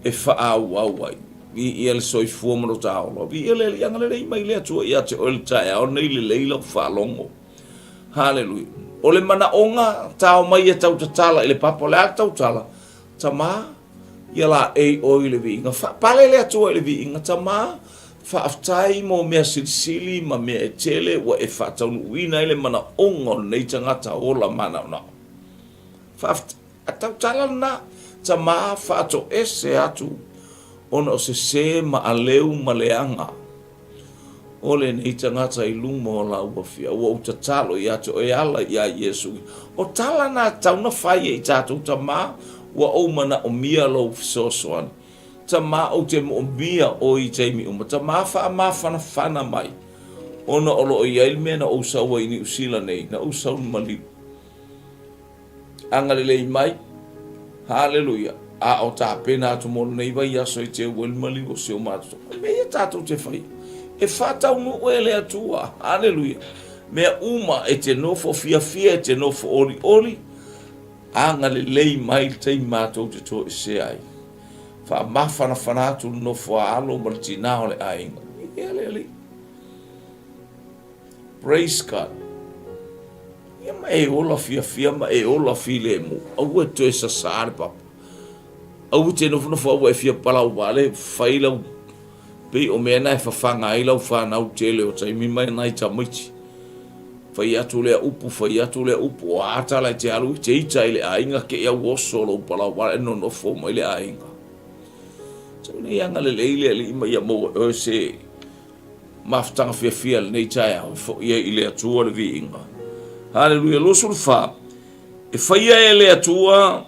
e faaauau ai. Viia le soifua ma lo ta ola. Viia le Alii agalelei mai le Atua ia te oe le taeao nei lelei lau faalogo. Haleluia. O le manaoga, tao mai e tau tatala i le papa, o le a le tautala? Tamā, ia laei oe i le viiga. Faapale le Atua i le viiga, Tamā, faafetai mo mea silisili ma mea e tele ua e faataunuuina ai le manaoga o lenei tagata ola manaonao. Faafetai. A tautala lena, Tamā, faatoese atu ona o sesē ma aleu ma leaga. O lenei tagata i luma o lau afia, ua ou tatalo ia te oe e ala iā Iesu. O tala na tatau na fai e i tatou, Tamā, ua ou manaomia lou fesoasoani. Tamā, ou te moomia oe i taimi uma. Tamā, faamafanafana mai, ona o lo o i ai le mea na ou sau ai i Niu Sila nei, na ou sau i le maliu. Agalelei mai. Haleluia. A o tapena atu mo lenei vaiaso i te ua i le maliu o si o matou. O mea ia tatou te faia. E faataunuu e le Atua. Haleluia. Mea uma e te nofo fiafia, e te nofo olioli, agalelei mai le taimi matou te toesea ai. Faamafanafana atu le nofo a alo ma le tinā o le aiga. Ia le Alii. Praise God. Ia ma e ola fiafia ma e ola filemu. Aua e toe sasā le papa. Aua e te nofonofo aua e fia palau wale, fai lau, pei o mea na e fafaga ai lau whanau tele o taimi mai nai tamaiti. Fai atu lea upu, fai atu lea upu, o a tala e te alu i te ita i le aiga ke i au oso lou palau wale nonofo mai le aiga. Tau nei agalelei le Alii ma ia maua e oe se Mafutaga fiafia lenei taeao e foi ai i le Atua le viiga. Haleluia. 24, E faia e le Atua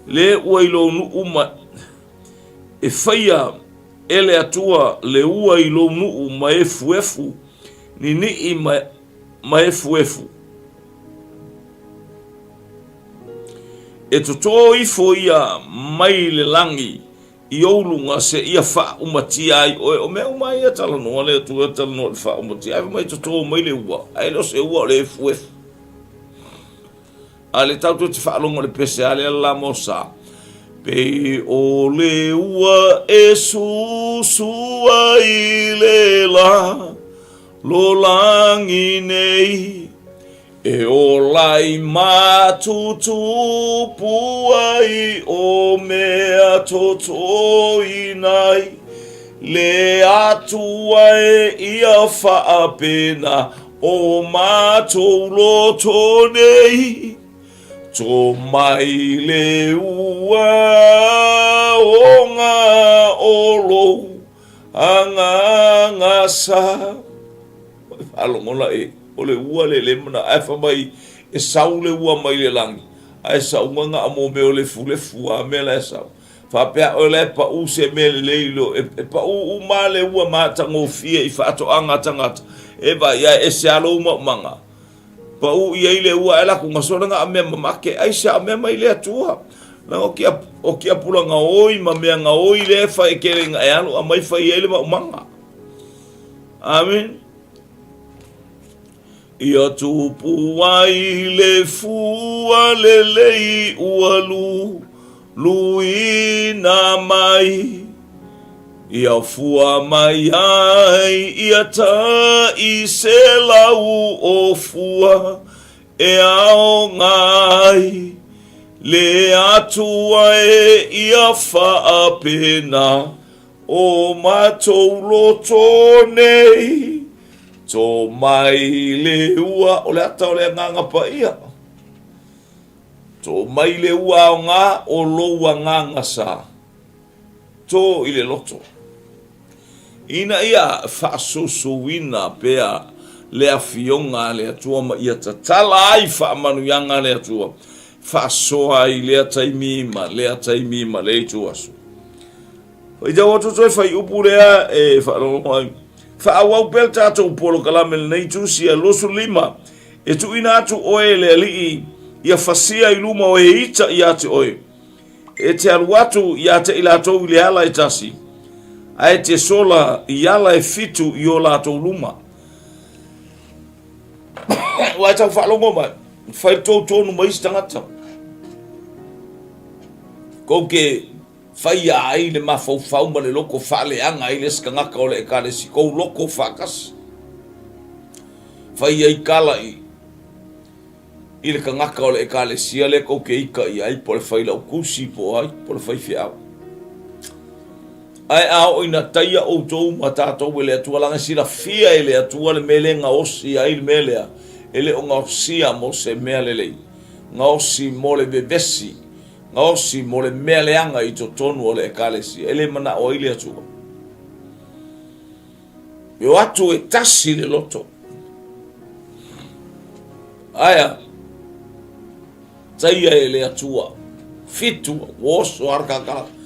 le ua i lou nuu ma e faia e le Atua le ua i lou nuu ma efuefu ninii ma, ma efuefu. E totō ifo ia mai le lagi I ou luga seia faaumatia ai oe. O mea uma ia talanoa le Atua talanoa i le faaumatia. Ae fai mai totō mai le ua, ae le o se ua o le efuefu. A le tau toe te faalogo i le pese a lea la mo sa. Pei o le ua e susu ai le la lo lagi nei. E ola i matutupu ai o mea totoina ai le Atua e ia faapena o matou loto nei. To mai le ua o nga o lou agaga sa. Faalogo e, o le ua le le mana, ae fai mai e sau le ua mai le lagi, ae sauga ga mo mea o lefulefu a mea la e sau. Faapea oe la e pau se mea lelei lo, e, e pau uma le ua matagofie i faatoaga a tagata, e vaai ae ese a lou maumaga. Pau i ai le ua ae laku gasola ga mea mamake, ai se a mea mai le Atua. Leaga o kia, o kia pula gaoi ma mea gaoi le fai kele ga e alu a mai fai ai le maumaga. Amen. Ia tupu ai le fua lelei ua lu, luina mai. Ia fua mai ai ia tai se lau o fua e aoga ai le Atua e ia faapena O matou loto nei, to mai le ua, o le ata o le Agaga Paia. To mai le ua aoga o lou agaga sa, to i le loto. Ina ia faasousouina pea le afioga a le Atua ma ia tatala ai faamanuiaga a le Atua, faasoa ai lea taimi ma lea taimi ma lea ituaso. Faitau atu toe fuaiupu lea e faalogologo ai. Faaauau pea le tatou polokalame lenei tusi a 25, e tuuina atu oe e le Alii ia fasia i luma o e ita ia te oe. E te alu atu ia te i latou i le ala e tasi. Ae te sola i ala e fitu i o latou luma. Ua e tau faalogo mai, fai le tou tonu ma isi tagata. Kou ke faia ai le mafaufau ma le loko faaleaga ai le isi tagata o le Ekalesi, kou loko faatasi. Fai ai kala i i le tagata o le Ekalesia lea kou te ita i ai, po o le failautusi po o ai, po o le faifeau. Ae a oo ina taia outou ma tatou e le Atua, leaga e silafia e le Atua le mea lea e gaosi ai le mea lea, e le o gaosia mo se mea lelei, gaosi mo le vevesi, gaosi mo le mea leaga i totonu o le Ekalesia, e le manao ai le Atua. E o atu e tasi le loto. Aia, taia e le Atua. Fitu, ua oso a kakala.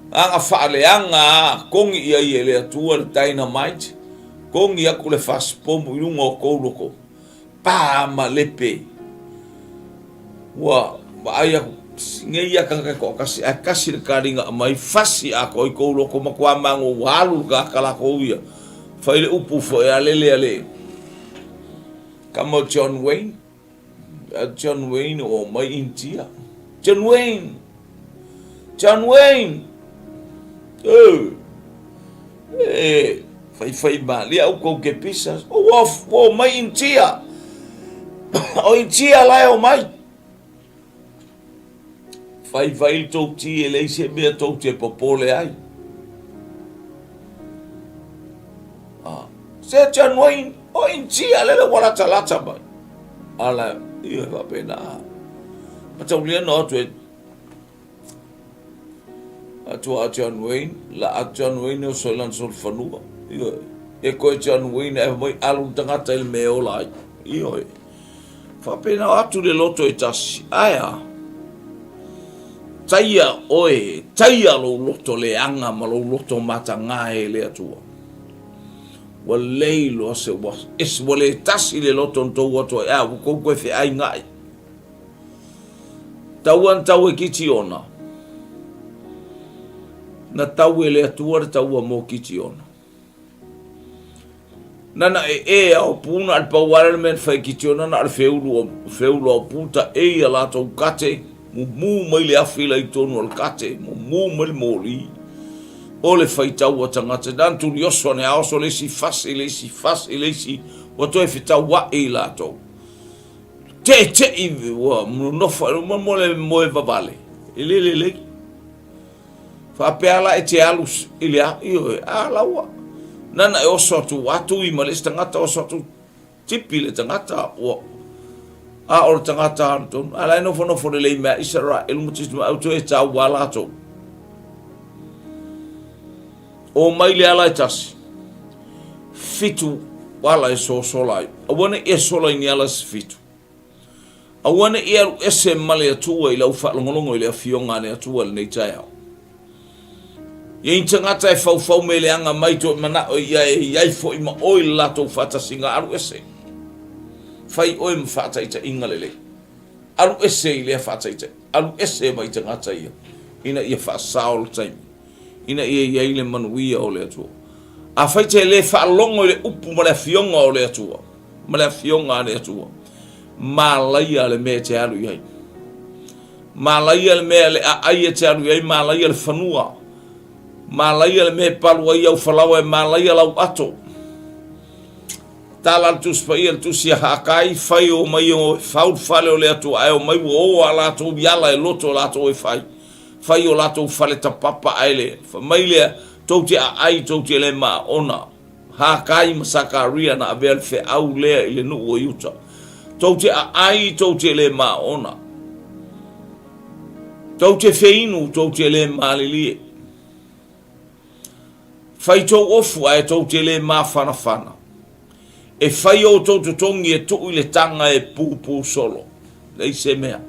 Aga faaleaga a kongi i ai e le Atua le dynamite. Kongi aku le fasipomu i luga o kou loko. Pā ma lepe. Ua vaai aku nei ia tagata e toatasi ae tasi le kaliga aumai fasi atoa i kou loko matua mago ua alu le tagata latou ia fai le upu foi a lele a le kama o John Wayne a John Wayne o mai India John Wayne John Wayne eh E faifai malie au kou ke pisa. Ua o mai Intia. O Intia la e o mai. Faifai le tou ti e leai se mea tou te popole ai. Ah. Se John Wayne, o Intia lele ua latalata mai. Ala, ia faapena. Mataulia no atu e Atu a John Wayne, la a John Wayne o soe lana solofanua. Ioe. E koe John Wayne e mai alu le tagata i le mea e ola ai. Ioe. Faapena atu le loto e tasi. Ae a? Taia oe, taia lou loto leaga ma lou loto matagā e le Atua. Ua lei loa se ua, ese ua le tasi le loto na tou atu ai, a ua tou toe feaiga'i. Taua na tau e Kitiona. Na tau e le Atua le taua mo Kitiona. Nana e e ao pū na le pau ale le mea na fai Kitiona na le feulu o feulu ao pū ta e ia latou kate mumu mai le afi la i tonu o le kate mumu mai le moli o le faitau a tagata na tuli oso ane a oso le isi fasi le isi fasi le isi ua toe fetaua'i i latou. Teʻeteʻi ua nofo ai mo le moe vavale, e le lelei. Faapea la e te alu i le a, ioe, a laua. Nana e oso atu, ua tui ma le isi tagata, oso atu, tipi le tagata, ua, a o le tagata alu tonu. A la e nofonofo lelei mea Isaraelu ma tisi ma au toe tau a latou. O mai le ala e tasi, fitu ala e sosola ai. Aua ne i e sola i ni ala se fitu. Aua ne i alu ese ma le Atua i lau faalogologo i le Afioga a le Atua i lenei taeao. Ia i tagata e faufau me leaga mai toe manao ia e iai foi ma oe le latou faatasiga alu ese. Fai oe ma faataitaiga lelei. Alu ese i lea faataitaiga. Alu ese mai tagata ia ina ia faasao le taimi. ina ia i ai le manuia o le Atua. Afai te le faalogo i le upu ma le afioga o le Atua, ma le afioga a le Atua, malaia le mea e te alu i ai. Malaia le mea le aai e te alu i ai, malaia le fanua. Malaia le mea e palu ai au falaoa, e malaia lau ato. Tala le Tusi Paia, le Tusi a Hakai, fai o mai o e fau le fale o le Atua, ae o mai ua o a latou i ala e loto latou e fai. Fai o latou fale tapapa ae le fai mai lea, tou te aai, tou te le maona. Hakai ma Sakaria na avea le feau lea i le nuu o Iuta. Tou te aai, tou te le maona. Tou te feinu, tou te le malilie. Fai tou ofu ae tou te le mafanafana. E fai outou totogi e tuu i le taga e pupū solo. Leai se mea.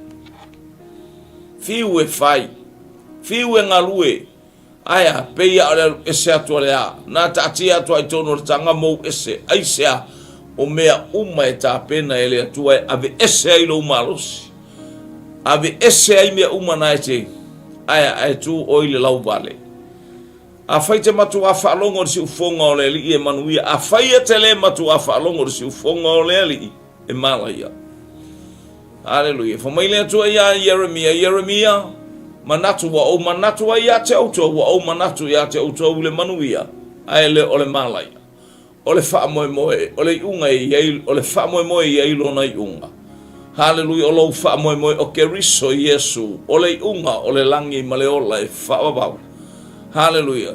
Fiu e fai. Fiu e galue. Aea, pei a o le alu ese atu a le a. Na taatia atu a i tonu o le taga mou ese. Aisea? O mea uma e tapena e le Atua e ave ese ai lou malosi. Ave ese ai mea uma na e te. Aea, ae tu oi le lauvale. Afai te matuā faalogo i le siufoga o le Alii e manuia, afai e te le matuā faalogo i le siufoga o le Alii, e malaia. Aleluia. Fai mai le Atua iā Ieremia, Ieremia, manatu ua ou manatu ai ia te outou, ua ou manatu ia te outou i le manuia, ae le o le malaia. O le faamoemoe, o le iuga e i ai, o le faamoemoe e i ai lona iuga. Haleluia, o lou faamoemoe o Keriso Iesu, o le iuga o le lagi ma le ola e faavavau. Haleluia.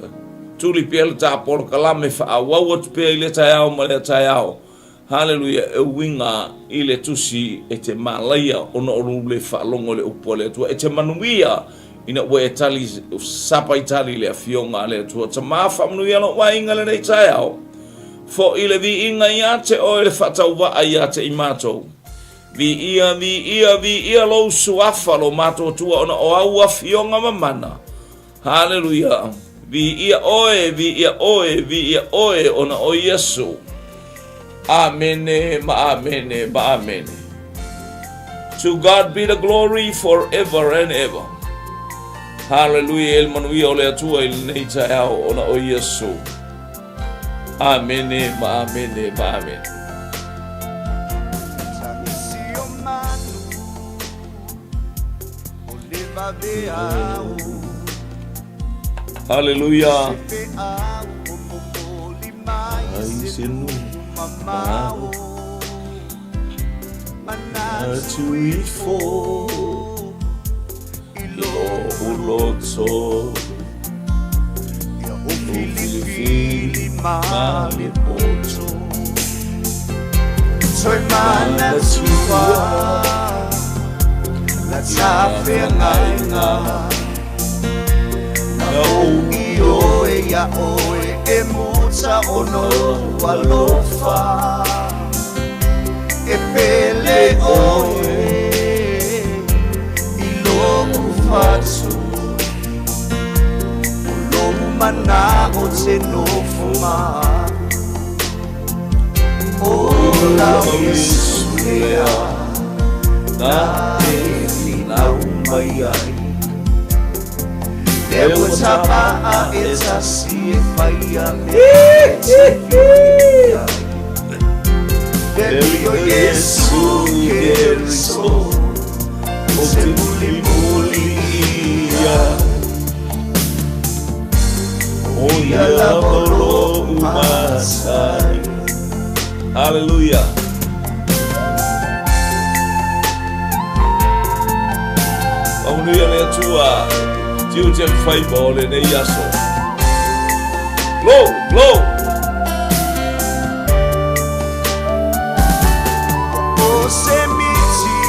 Tuli pea le ta polokalame faaauau atu pea i lea taeao ma lea taeao. Haleluia, e uiga i le tusi e te malaia ona o lou le faalogo i le upu a le Atua. E te manuia ina ua e tali sapa i tali i le Afioga a le Atua. Tama, faamanuia lou aiga i lenei taeao. Foʻi le viiga ia te oe le faatauvaa ia te i matou. Viia, viia, viia lou suafa lo matou Atua ona o au afioga mamana. Haleluia! Viia oe, viia oe, viia oe ona o Iesu. Amene ma amene ma amene. To God be the glory forever and ever. Haleluia e le manuia o le Atua i lenei taeao ona o Iesu. Amene ma amene ma amene. Haleluia. Ai se nu mamao Atu ifo I lou loto Ia o filifili ma le poto Toe manatua La ta feagaiga Na ou ioe ia oe e muta ona ou alofa E pele oe i lou fatu O lou manao te nofo ma O lau Iesu lea na e finau mai ai Lea ua tapaa e tasi e whaia me te whiria Leli o Iesu Keriso O te muli muli ia O ia lava lou matai Hallelujah. Faamanuia le Atua, tiute ma faiva o lenei aso. Glory, glory. O se miti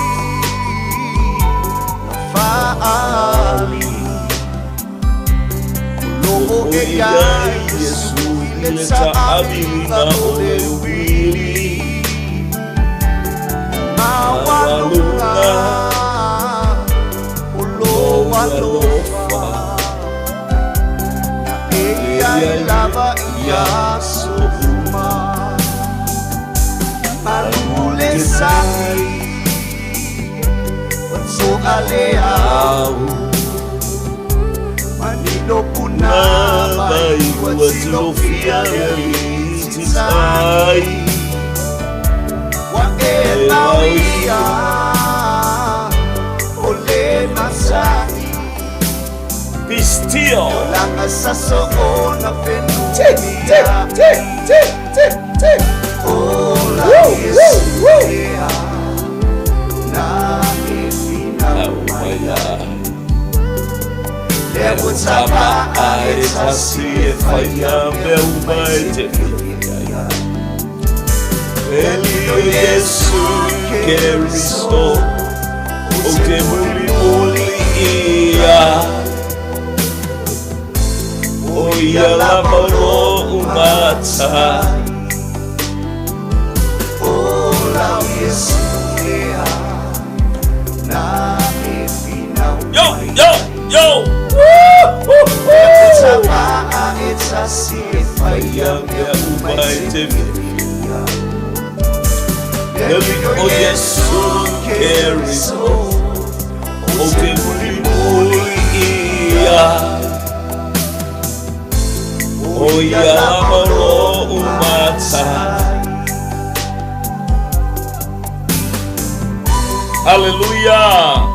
na faali O loo e iai Iesu i le taaviliga o le uili Maualuga o lou alofa Na e iai lava i aso uma Malu le sami Ua toa le au Manino puna mai ua tilofia le alii titai Ua e mau ia o le masani Be still. Langa saso o na Tick, tick, tick, tick, tick, tick. O la Woo, woo, woo. Iesu na e finau Au mai ai. Lea ua tapaa e tasi e faia mea uma e te fiafia ai. Eli o Iesu Keriso, ou te mulimuli ia. O ia lava o lou matai. O lau Iesu lea na e finau Yo, mai yo, yo! Woo, woo, Lea ua woo! tapaa e tasi e faia Faia mea mea uma uma e e te te fiafia Eli Eli o o Iesu Iesu Keriso, Keriso ou te mulimuli ia. O ia lava o lou matai. Aleluia!